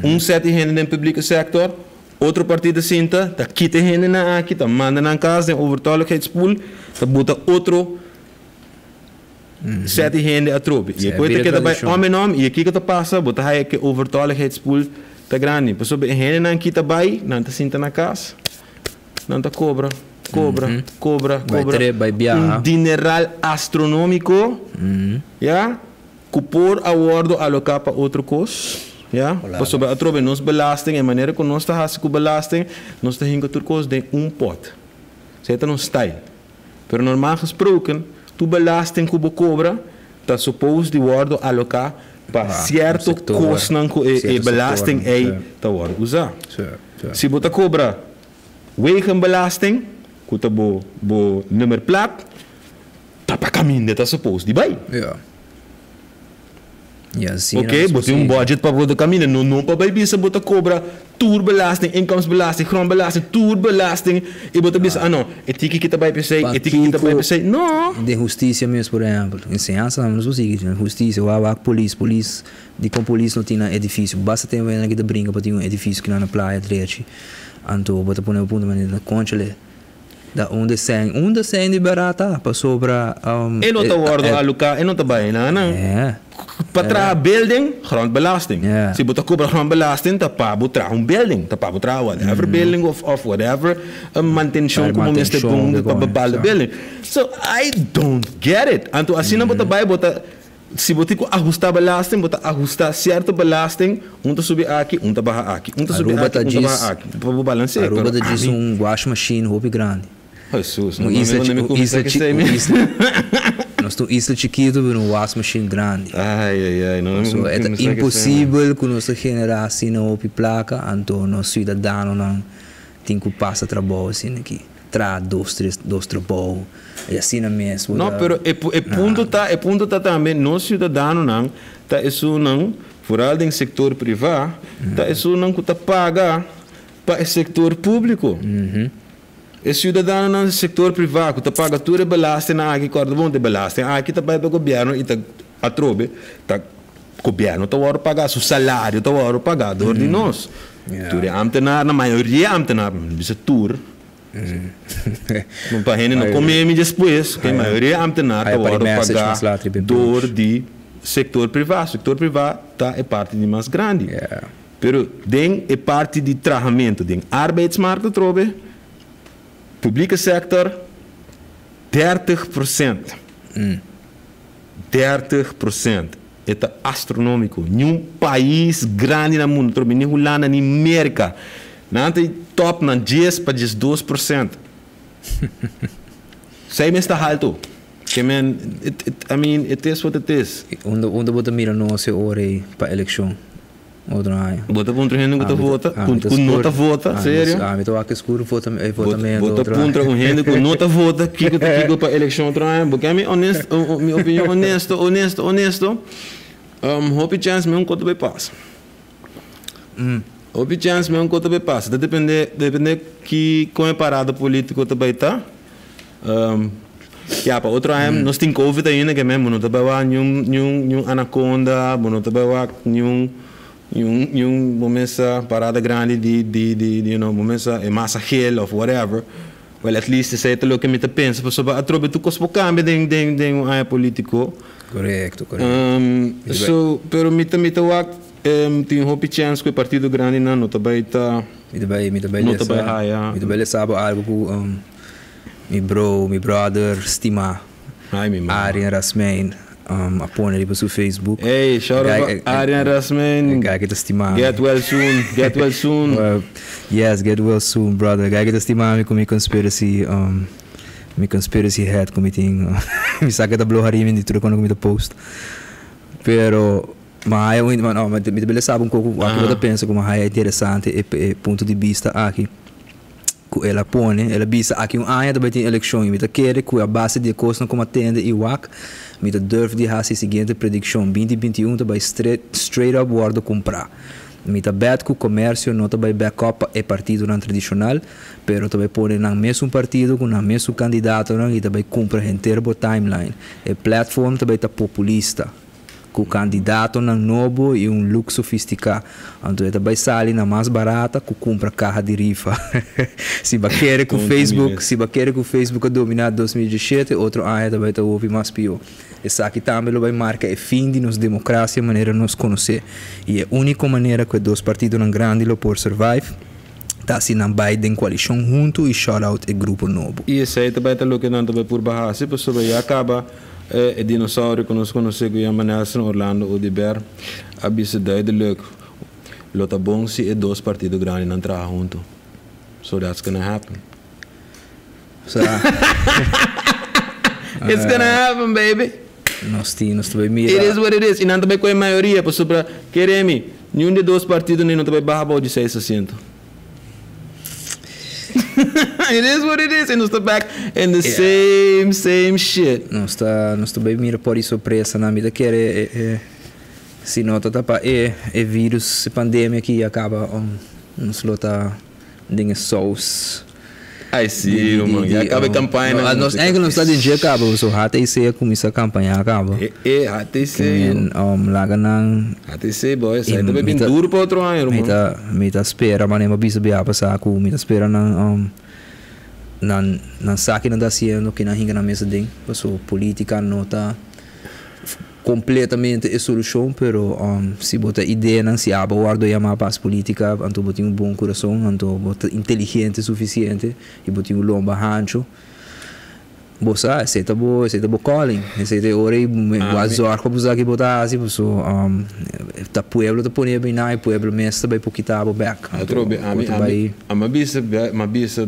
un sèt di hende den publike sektor, otro partido sinta, ta kita e hendenan aki, ta manda nan kas den overtolligheidspool, ta buta otro. Seti hende atrobe. I e koe ta keda bai om en om i e kiko ta pasa? Bo ta haya ke overtolligheidspool ta grandi. Pasobra e hendenan ki ta bai, nan ta sinta na kas, nan ta kobra, kobra, kobra, kobra un dineral astronomiko, ya, ku por a wòrdu aloká pa otro kos, ya. Pasobra atrobe nos belasting, e manera ku nos ta hasi ku belasting, nos ta hinka tur kos den un pòt. Esei ta nos style. Pero normal gesproken, tur belasting ku bo kobra ta suppose di wòrdu aloká pa sierto kosnan ku e belasting ei ta wòrdu usá. Si bo ta kobra Wegenbelasting, ku ta bo bo nummerplaat, ta pa kaminda ta suppose di bai. Ja. Ja, asina Ok, nos bo tin un por budget pa bo ta kaminda, no no pa bai bisa bo ta kobra tur belasting, inkomensbelasting, grondbelasting, tur belasting, i bo ta bisa, ah no, e tiki ki ta bai p'esei, e tiki ki ta bai Pakiko p'esei. No! den hustisia mes, por ehèmpel, enseñansa tambe nos por sigui, hustisia, wak wak polis, polis, dikon polis no tin nan edifisio? Basta tempu hende ki ta brinka pa tin un edifisio ki nan na playa drechi, anto bo ta pone bo punto manera, kònchale, da unda sèn, unda sèn di bèrdat ta, pasobra E no ta wòrdu aloká, e no ta bai na nan. Pa traha building, grondbelasting. Si bo ta kobra grondbelasting ta pa bo traha un building, ta pa bo traha whatever building of of whatever mantenshon ku bo mester pon pa bepaalde building. So I don't get it. Anto asina bo ta bai bo ta Si bo tin ku ahustá belasting, bo ta ahustá sierto belasting, un ta subi aki, un ta baha aki, un ta subi Aruba aki, ta un ta djis baha aki, pa bo balanse'é. Aruba Pero ta djis ami. un wash machine hopi grandi. Hesus, no Un mami isla bo chi no mi un kuminsá isla ku chi esei un mi. isla Nos ta un isla chikitu pero un wash machine grandi. Ai ai ai, no mi So e ta kuminsá ku esei mi. imposibel ku nos ta generá asina hopi plaka, anto nos siudadanonan tin ku pasa trabou asina aki. Traha dos tres dos trabou y asina mes bo No, ta pero e e punto ta e punto ta tambe nos ciudadanonan ta esunnan, vooral den sector priva, ta esunnan cu ta paga pa e sector publico. E ciudadanonan den sector priva cu ta paga tur e belastingnan aki, corda bon, e belasting aki ta bay pa gobierno y ta atrobe ta gobierno ta worde paga, su salario ta worde paga door di nos. Tur e ambtenaarnan, mayoria ambtenaar, mi no bisa tur, pa hende no come mi despues, ke mayoria ambtenaar ta worde paga door di sector priva. Sector priva ta e parti di mas grandi. Pero den e parti di trahamento, den arbeidsmarkt atrobe, publike sector, 30%. 30%. E ta astronomico. Niun pais grandi na mundo, trobe ni Hulanda ni Merca, nan ta top nan 10 pa 12%. Esei mes ta halto. Ke men, it, it, I mean, it is what it is. Unda, unda bo ta mira nos e ora ei pa eleccion otro aña? Bo ta puntra hende ku ta vota, ku, ku no ta vota, serio? Ami ta wak skur vota, e votamento Bo ta otro aña. puntra un hende ku no ta vota kiko ta kiko pa eleccion otro aña? Bo ke mi honest, mi opinion honesto, honesto, honesto? Hopi chance mi un kos ta bay pasa. Hopi chance mi un kos ta bay pasa. Ta depende, depende ki, kon e parada politico ta bay ta. Ya, pa otro aña nos tin covid ainda ke men bo no ta bai wak niun niun niun anaconda, bo no ta bai wak niun niun niun bo mesa parada grandi di di di you know bo mesa e masa gel of whatever. Well at least esei ta loke mi ta pensa pasobra atrobe tur kos por kambia den den den un aña politico. Korekto, korekto. So, pero mi ta mi ta wak tin hopi chèns ku e partido grandinan no ta bai ta Mi ta bai mi ta bai no ta bai lesa haya. mi ta bai lesa bo algu ku Mi bro, mi brother stima Ay mi mama. Arjen Rasmijn a pone riba su Facebook. Ey, shout out pa Arjen Rasmijn. E guy ki ta stima mi. Get well soon, get well soon. Yes, get well soon brother. E guy ki ta stima mi ku mi conspiracy, mi conspiracy head ku mi tin. Mi sa ku e ta blow hari mi di tur e kos ku mi ta post. Pero mi a haya un, no, mi ta bira sa un koko wak bo ta pensa ku mi a haya interesante e punto di bista aki. Ku el a pone, el a bisa, Aki un aña ta bai tin elekshon i mi ta kere ku a base di e kosnan ku mi a tende i wak, mi ta durf di hasi e siguiente predikshon, 2021 ta bai straight up wòrdu kumprá. Mi ta bèt ku komersio no ta bai back up pa e partidonan tradishonal, pero ta bai pone nan mesun partido ku nan mesun kandidatonan i ta bai kumpra henter bo timeline. E platform ta bai ta populista. Ku kandidatonan nobo i un look sofistiká. Anto e ta bai sali na mas barata ku kumpra kaha di rifa. Si bo a kere ku Facebook, si bo a kere ku Facebook a dominá 2017, otro aña ta bai ta hopi mas pió. Esaki tambe lo bai marka e fin di nos demokrasia manera nos konosé. I e úniko manera ku e dos partidonan grandi lo por survive ta si nan bai den koalishon huntu i shut out e grupo nobo. I esei ta bai ta loke nan ta bai purba hasi pasobra ya kaba E dinosaurio ku nos konosé ku yama Nelson Orlando Oduber a bisa duidelijk, Lo ta bon si e dos partido grandinan traha huntu. So that's gonna happen. It's gonna happen, baby! Nos tin, nos ta bai mira. It is what it is. I nan ta bai kohe mayoria pasobra, kere mi, niun di e dos partidonan no ta bai baha bou di seis asiento. It is what it is. I nos ta back in the same, same shit. Nos ta bay mira por sorpresa na mi ta kere si no ta pa e virus, e pandemia aki a caba, nos lo ta den e saus. Ai, si, man. Ya caba e campaña. No, nos eigenlijk nos ta den dje caba, so HTC a cuminsa campaña caba. E, HTC. En, laga nan HTC, boy. Esey ta bin duro pa otro aña, mi ta spera, ma mi bisa bia pasa cu mi ta spera nan sa ki nan ta haciendo, ki nan hinca nan mesa den. So politica no ta completamente e solucion, pero si bo ta ideanan, si abo wordo yama pa politica, anto bo tin un bon curason, anto bo ta inteligente suficiente y bo tin un lomba hancho. Bo sa, esey ta bo calling. Esey ta ora y bo zorg pa bo sa ki bo ta haci, so ta pueblo ta pone bem na e pueblo mes ta bay por kita bo back. Atrobe, ami bisa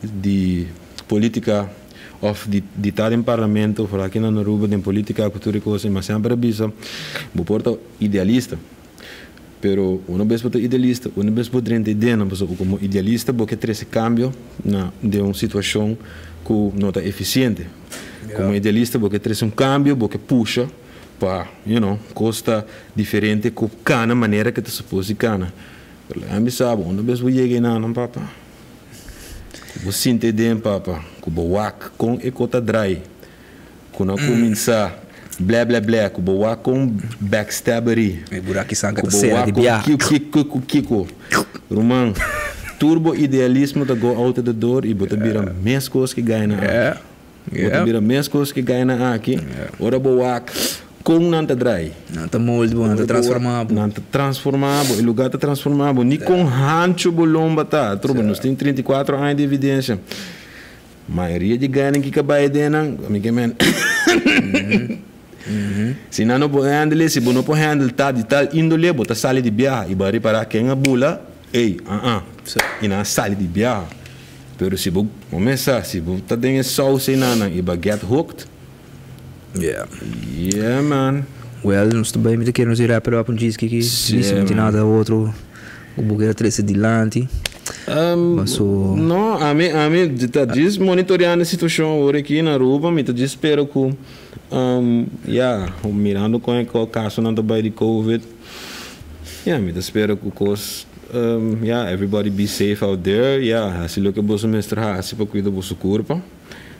di politica of di estar den parlamento, of aki na Aruba, den politica, cultura y cos, mas semper bisa, bo por ta idealista. Pero un bes bo ta idealista, un bes bo drenta idea, no, como idealista bo ke trece cambio na den un situacion cu no ta eficiente. Como idealista bo ke trece un cambio, bo ke pusha pa, cos ta diferente cu cana manera cu ta supposed cana. Pero ami sabe, un bes bo yega na no, papa. Bo sinti den, papa, cu bo wak con e cos ta draai. Cu no cuminsa bla bla bla, cu bo wak con backstabbery. E buraki sanka ta sera di bia. Kiko, kiko, kiko. Ruman, tur bo idealismo ta go out the door y bo ta bira mes cos cu gana aki. Bo ta bira mes cos cu gana aki. Ora bo wak con nan ta draai. Nan ta molde bo, nan ta transforma bo. Nan ta transforma bo, e lugar ta transforma bo. Ni con hancho bo lomba ta. Trobe, nos tin 34 aña di evidencia. Mayoria di gana cu cabay den, ami ke men. Si nan no por handle, si bo no por handle ta di tal indole, bo ta sali di biaha. Y bo repara ken a bula, ey, ah ah. Y nan sali di biaha. Pero si bo cuminsa, si bo ta den saus nan y bo get hooked. Yeah, man. Well, nos tambe mi ta kere nos wrap it up un djis aki. Si, no tin nada otro. O bo kier trece dilanti. So, No, ami ta djis monitoreando e situacion awor aki na Aruba, mi ta djis spera cu, yeah, mirando con e caso nan ta bay di COVID. Yeah, mi ta spera cu cos, yeah, everybody be safe out there. Yeah, haci loke bo mester haci pa cuida bo curpa.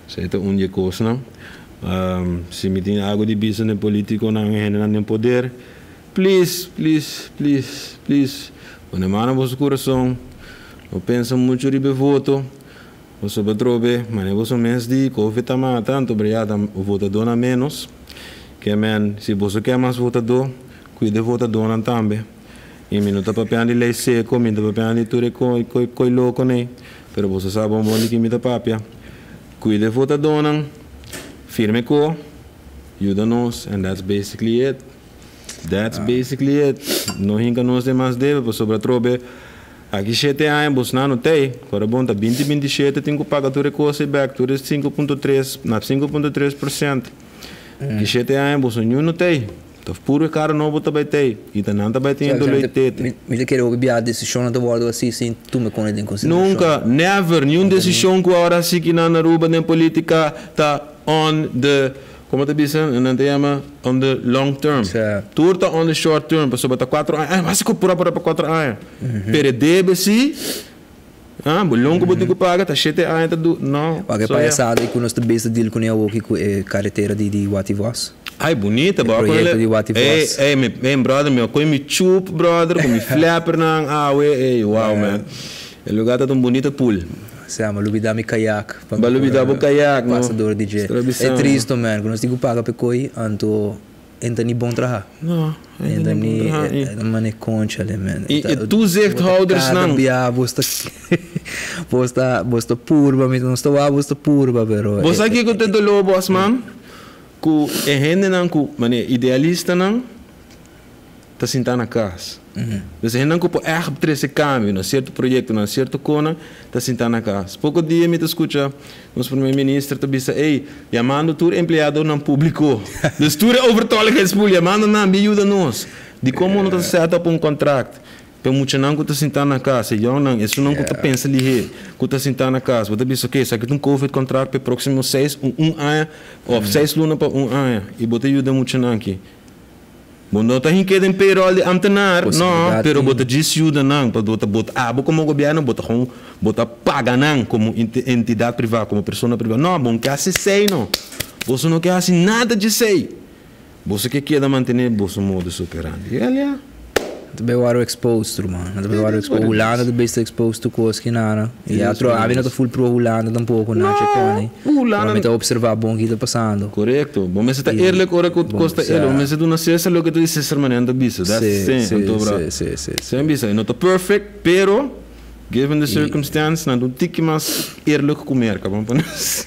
Esey ta un di e cosnan. Si mi tin algo di bisa den politiconan, hendenan den poder, please, please, please, please, pone man na bo curason, no pensa mucho riba voto, bo trobe, ma bo mes di COVID ta mata, anto obrigado, votador na menos, ke men, si bo ke mas votador, cuida votadornan tambe. Y mi no ta papiando di ley seco, mi no ta papiando di tur coi loco ne, pero bo sabi bon bon di ki mi ta papia. Cuida votadornan, firme ko, yuda nos, and that's basically it. That's basically it. No hinca nos den mas debe, pasobra trobe, aki 7 aña, bo no tey, awor bon, ta 2027, tin cu paga tur cos back, tur 5.3, na 5.3%. Aki 7 aña, bo no tey. Ta puro cara nobo tambe tey. Y ta nan tambe tin dolor tete. Mi ta kere bia decision ta wordo asina sin tuma con en consideracion. Nunca, never, ningun decision cu awor asina cu na Aruba den politica ta on the, con ta bisa, nan ta yama on the long term. Tur ta on the short term, pasobra ta 4 aña, mas cu pura pura pa 4 aña. Pero debe si, ah, bo longo bo tin cu paga, ta 7 aña ta du, no. Paga So, pa yeah. esa cu nos ta besta deal cu ne awoki cu e caretera di Wativos. Ai, bonita, bo. Proyecto di Wativos. Ey, ey, mi, ey, brother, mi cu mi chup, brother, cu mi flapper nan, ah, we, ey, wow, man. E lugar ta un bonita pool. Se llama lubida mi kayak. Ba lubida bo kayak, no? Passador DJ. Tradição. É triste, man. Quando nós digo paga pe coi, anto entra ni bom trabalhar. No, Entra ni E, mane concha ali, man. E toezichthouders nan. Bia, bosta bosta bosta purba, mi não estou lá, bosta purba, pero. Bo sabi kico ta dolor, boss man? Cu e hendenan cu, mane, idealista nan, ta sinta na cas. Dus hendenan cu por echt trece cambio na cierto proyecto, na cierto cona, ta sinta na cas. Poco dia mi ta scucha nos prome minister ta bisa, "Hey, yamando tur empleadonan publico. Dus tur overtolligheidspool, yamando nan, bin yuda nos. Di con no ta set up un contract. Pa muchanan ku ta sintá na kas, e yòngnan, esunnan ku ta pensa lihé, ku ta sintá na kas, bo ta bisa, ok, esaki ta un covid contract pa e próksimo seis, un un aña, òf seis luna pa un aña, i bo ta yuda muchanan aki. Bo no ta hink'é den payroll di ambtenaar, no, pero bo ta djis yuda nan, pasobra bo ta, bo ta, abo komo gobièrnu bo ta gewoon, bo ta paga nan komo entidat privá, komo persona privá. No, bo no ke hasi esei no. Boso no ke hasi nada dje esei. Boso ke keda mantené boso modus operandi. Wel ya. Nan ta bay wòrdu exposed, ruman. Nan ta bay wòrdu exposed. Hulanda ta bes ta exposed tur kos ki nada. I atro, abi no ta full pro Hulanda tampoko, Nacho Connie. Pero mi ta observá bon ki ta pasando. Korekto. Bo mester ta eerlijk ora ku kos ta eerlijk. Bo mester duna Cesar loke ta di Cesar manera nan ta bisa. That's the thing. Anto bra. Sin bisa, e no ta perfect, pero given the circumstance, nan ta un tiki mas eerlijk ku Merka. Bo pone así.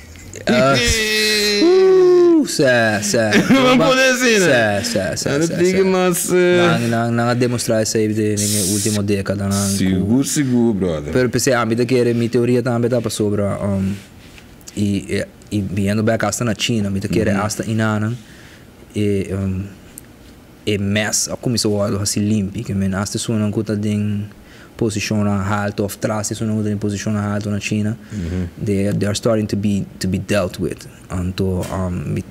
Sè, sè. Bo pone así, no? Sè, sè, sè. Nan ta tiki mas. Nan, nan a demostrá esei den e último dékadanan. Sigur, sigur, brother. Pero p'esei ami ta kere, mi teoria tambe ta pasobra, i, i biniendo bèk asta na China, mi ta kere asta inanan e, e mès a kuminsá wòrdu hasi limpi. Ke men asta esunnan ku ta den posishonnan haltu òf tras di esunnan ku ta den posishonnan haltu na China, they they are starting to be to be dealt with. Anto mi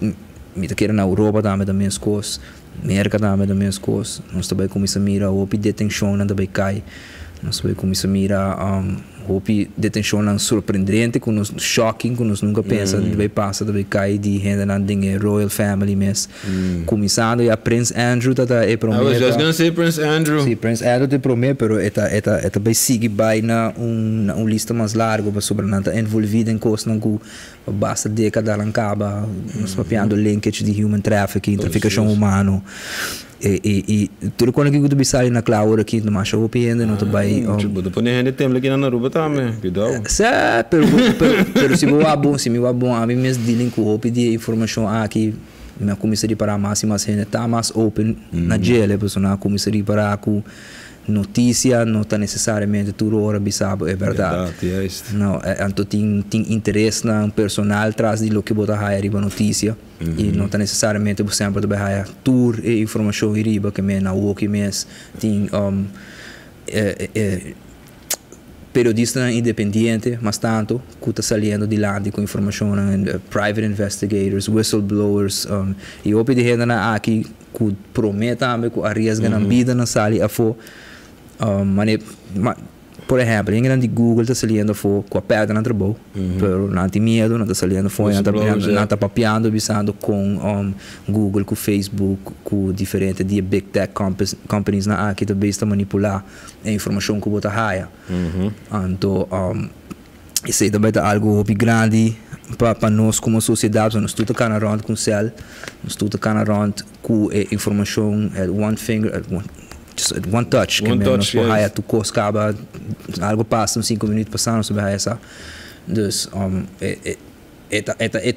mi ta kere na Europa tambe ta meskos, Merka tambe ta meskos. Nos ta bai kuminsá mira hopi detenshonnan ta bai kai. Nos ta bai kuminsá mira hopi detenshonnan sorprendente ku nos, shocking ku nos nunka pensa ta bai pasa, ta bai kai di hendenan den e royal family mes. Kuminsando ya Prins Andrew ta ta e promé. I was just gonna say Prince Andrew. Sí, Prince Andrew ta e promé, pero e ta e ta e ta bai sigui bai na un na un lista mas largo pasobra nan ta envolví den kosnan ku pa basta dékadanan kaba. Nos papiando linkage di human trafficking, trafikashon humano. E e i tur kos ku ta bisa sali na kla ora aki, masha hopi hende no ta bai. Bo ta pone hende tembla aki na Aruba tambe, kuidou. Sè, pero pero pero si bo wak bon, si mi wak bon, ami mes dealing ku hopi di e informashon aki. Mi a kuminsá ripará mas i mas hende ta mas open na djele, pasobra nan a kuminsá ripará ku notisia no ta nesesariamente tur ora bisa bo e bèrdat. Bèrdat, juist. No, anto tin tin interesnan personal tras di loke bo ta haya riba notisia i no ta nesesariamente bo semper ta bai haya tur e informashon ei riba, ke men awoki mes tin e Periodistanan independiente mas tantu ku ta saliendo dilanti ku informashonnan, private investigators, whistleblowers, i hopi di hendenan aki ku promé tambe ku a riesga nan bida nan sali afó. Manera, por ehèmpel, hendenan di Google ta saliendo afó ku a pèrdè nan trabou, pero nan tin miedu, nan ta saliendo afó i nan ta papiando bisando kon Google ku Facebook ku diferente di e big tech companiesnan aki ta bes ta manipulá e informashon ku bo ta haya. Anto esei tambe ta algu hopi grandi pa pa nos komo sosiedat, pasobra nos tur ta kana rònt ku un sèl, nos tur ta kana rònt ku e informashon at one finger, at one just at one touch, ke men nos por haya tur kos kaba, algu pasa un sinku minüt pasá nos ta bai haya sa. Dus e e ta e ta e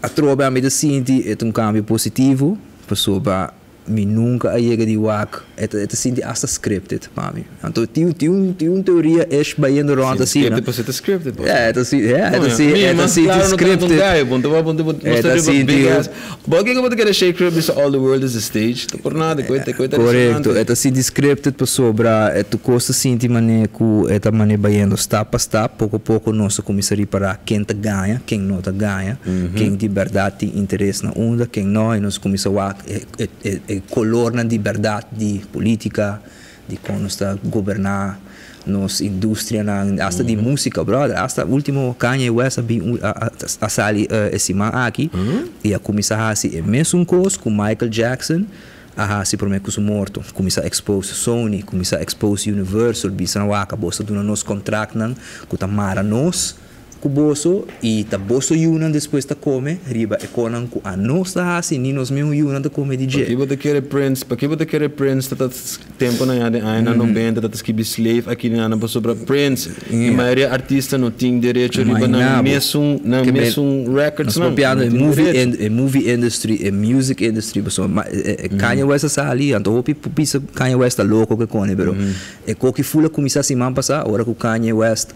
atrobe ami ta sinti e ta un kambio positivo pasobra Mi nunca a yega di wak, e ta e ta sinti hasta scripted pa mi. Anto tin tin un tin un teoria ish bayendo rond Si asina. scripted pasobra ta scripted bo. Ja, e ta si ja, e ta si Mi e ta mas sinti claro no ta scripted. gai, bon ta bon ta bon E ta riba sinti big ass. Bo kiko bo ta kere Shakespeare bisa all the world is a stage? Ta por nada, koe ta koe ta Correcto, resonante. e ta sinti scripted pasobra e tur cos ta sinti mane cu e ta mane bayendo stap pa stap, poco poco nos ta cuminsa ripara ken ta gaña, ken no ta gaña, ken di berdad tin interes na unda, ken no, y nos cuminsa wak e E colornan di berdad di politica, di con nos ta goberna nos industrianan, hasta di musica, brother. Hasta ultimo Kanye West a bin a sali e siman aki y a cuminsa haci e mesun cos cu Michael Jackson a haci prome cu su morto. Cuminsa expose Sony, cuminsa expose Universal, bisa nan wak abos ta duna nos contractnan cu ta mara nos. Ku boso, i ta boso yunan despues ta kome riba e konan ku anos ta hasi, ni nos meun yunan ta kome di dje. Paki bo ta kere Prince, paki bo ta kere Prince ta ta temponan ya den añanan nobenta ta ta skibi slave aki den añanan pasobra Prince i mayoria artista no tin derecho riba nan mesun nan mesun records nan. Nos papiando e movie e movie industry, e music industry pasobra Kanye West a sali anto hopi por bisa Kanye West ta loko ke kone pero e koki ful a kuminsa siman pasa ora ku Kanye West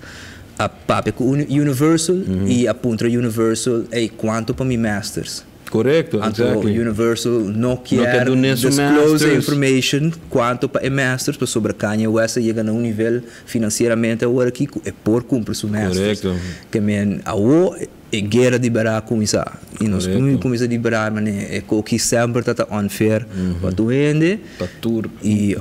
a papia ku Universal i a puntra Universal, ey, kuantu pa mi masters? Korekto, Anto exactly. Universal no No kier kier duna su disclose masters. information cuanto pa e masters pasobra Kanye West a yega na un nivel financieramente awor aki cu e por cumpra su masters. Korekto. Ke men awo e guera di bera a cuminsa y nos Korekto. cuminsa di bera mane e koki semper ta ta unfair pa tur hende. Pa tur. Y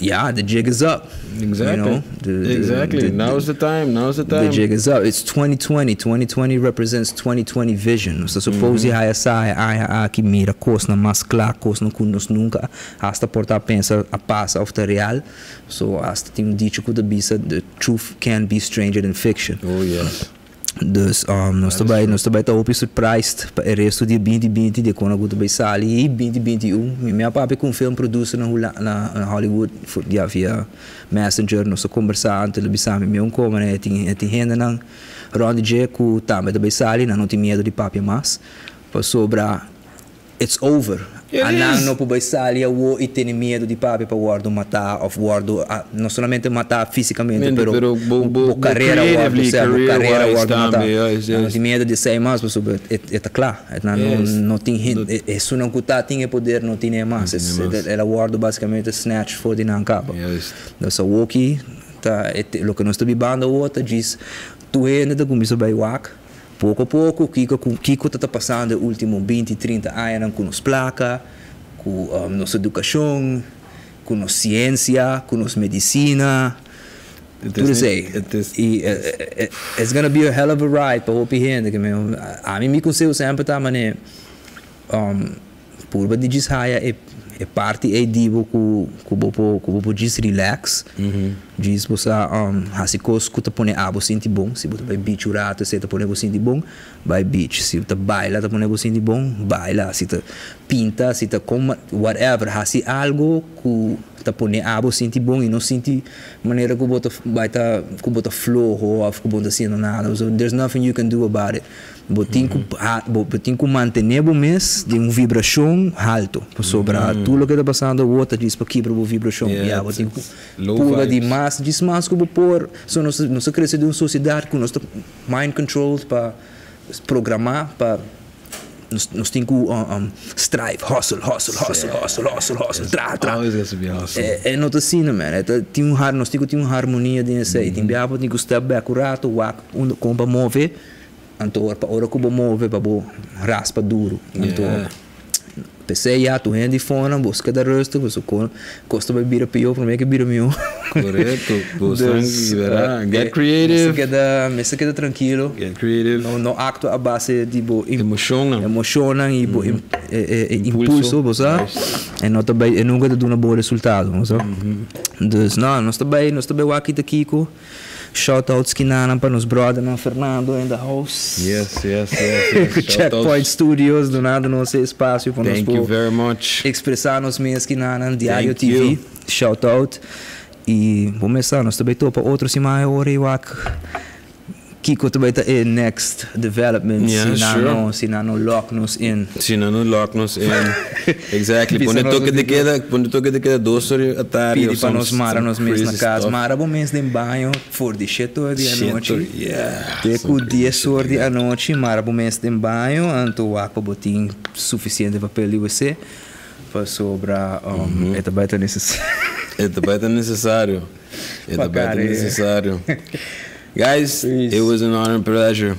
yeah, the jig is up. Exactly. You know? The, the, Exactly. The, Now is the time. Now is the The time. jig is up. It's 2020. 2020 represents 2020 vision. Nos ta suppose di haya sa e aña aki mira kosnan mas kla, kosnan ku nos nunka hasta por ta pensa a pasa of ta real. So hasta tin un dicho ku ta bisa the truth can be stranger than fiction. Oh yes. Dus nos ta bai nos ta bai ta hopi surprised pa e resto di e binti binti di kon a ku ta bai sali i binti binti un. Mi mi a papia ku un film producer na Hula na Hollywood for ya via messenger nos a kombersá anto el a bisa mi mi un koma e tin e tin hendenan rònt di dje ku tambe ta bai sali nan no tin miedu di papia mas pasobra It's over. It Anan is. no por bai sali awo i tene miedu di papia pa wòrdu matá òf wòrdu no solamente matá físikamente Mente, pero pero bo, bo bo, bo karera wòrdu, creatively, sea bo career karera wise wòrdu matá. tambe, juist, Nan no juist. tin miedu di esei mas pasobra e e ta kla. Nan no Juist. no tin No hende, esunnan ku ta tin e poder no tin e mas. no tin e mas. El a wòrdu basikamente snatch for di nan kaba. Juist. Dus awoki ta e loke nos ta bibando awo ta djis tur hende ta kuminsá bai wak. Poko poko, kiko ku kiko ta ta pasando e ultimo binti, trinta añanan ku nos plaka, ku nos edukashon, ku nos siensia, ku nos medisina, tur esei. I it's gonna be a hell of a ride pa hopi hende. Ami mi konseho semper ta manera Purba di djis haya e e parti ei di bo ku ku bo por ku bo por djis relax. Djis bo sa hasi kos ku ta pone abo sinti bon. Si bo ta bai beach un rato esei ta pone bo sinti bon, bai beach. Si bo ta baila ta pone bo sinti bon, baila. Si ta pinta, si ta kon whatever, hasi algo ku ta pone abo sinti bon i no sinti manera ku bo ta bai ta ku bo ta floho òf ku bo no ta hasiendo nada. So there's nothing you can do about it. Bo tin ku bo tin ku mantené bo mes den un vibrashon haltu, pasobra tur loke ta pasando awor ta djis pa kibra bo vibrashon. Ya, bo tin ku purba di mas, djis mas ku bo por. So nos nos a krese den un sosiedat ku nos ta mind controlled pa programá pa nos nos tin ku strive, hustle, hustle, hustle, hustle, hustle, hustle, traha, traha. E no ta asina, man. E ta tin un nos tin ku tin un harmonia den esei. Tin biaha bo tin ku step back un rato, wak unda kon pa move. Anto pa ora ku bo move pa bo raspa duru. Anto p'esei ya tur hende di fona bo keda rustig pasobra kos ta bai bira pió promé ke bira mihó. Korekto, bo san liberá. Get creative. Mester keda trankilo. Get creative. No aktua a base di bo Emoshonnan. Emoshonnan i bo impulso bo sa. E no ta bai e nunka ta duna bon resultado bo sa. Dus no nos ta bai nos ta bai wak kita kiko. Shout out skinanan pa nos brothernan Fernando in the house. Yes, yes, yes, yes. Ku Checkpoint Studios dunando nos e espacio pa nos Thank you por very much. expresa nos mes skinanan Diario Thank TV. you. Shout out. Y bo mes sa nos ta bay topa otro siman e ora y wak kiko ta bay ta e next development Yeah, si nan sure. no si nan no lock nos in. Si nan no lock nos in. Exactly. Bisa Pone nos toque de di queda, pone toque de queda dos or atardi Pidi of pa some nos mara some nos mes na crazy cas. stuff. Mara bo mes den baño for di shete or di Shete anochi. or, yeah. Te Some cu crazy dies shit or like di that. anochi mara bo mes den baño anto wak pa bo tin suficiente papel di wc pasobra e ta bai ta necesario. E ta bai ta necesario. E ta bai ta necesario. Guys, it was an honor and pleasure.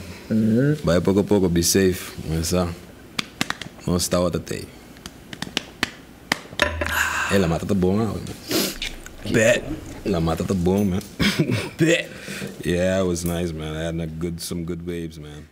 Bai poco poco, be safe. Mesa. Nos tawata tey. Ey, la mata ta bon awe, man. Bet. La mata ta bon, man. Bet. Yeah, it was nice, man. I had a good, some good waves, man.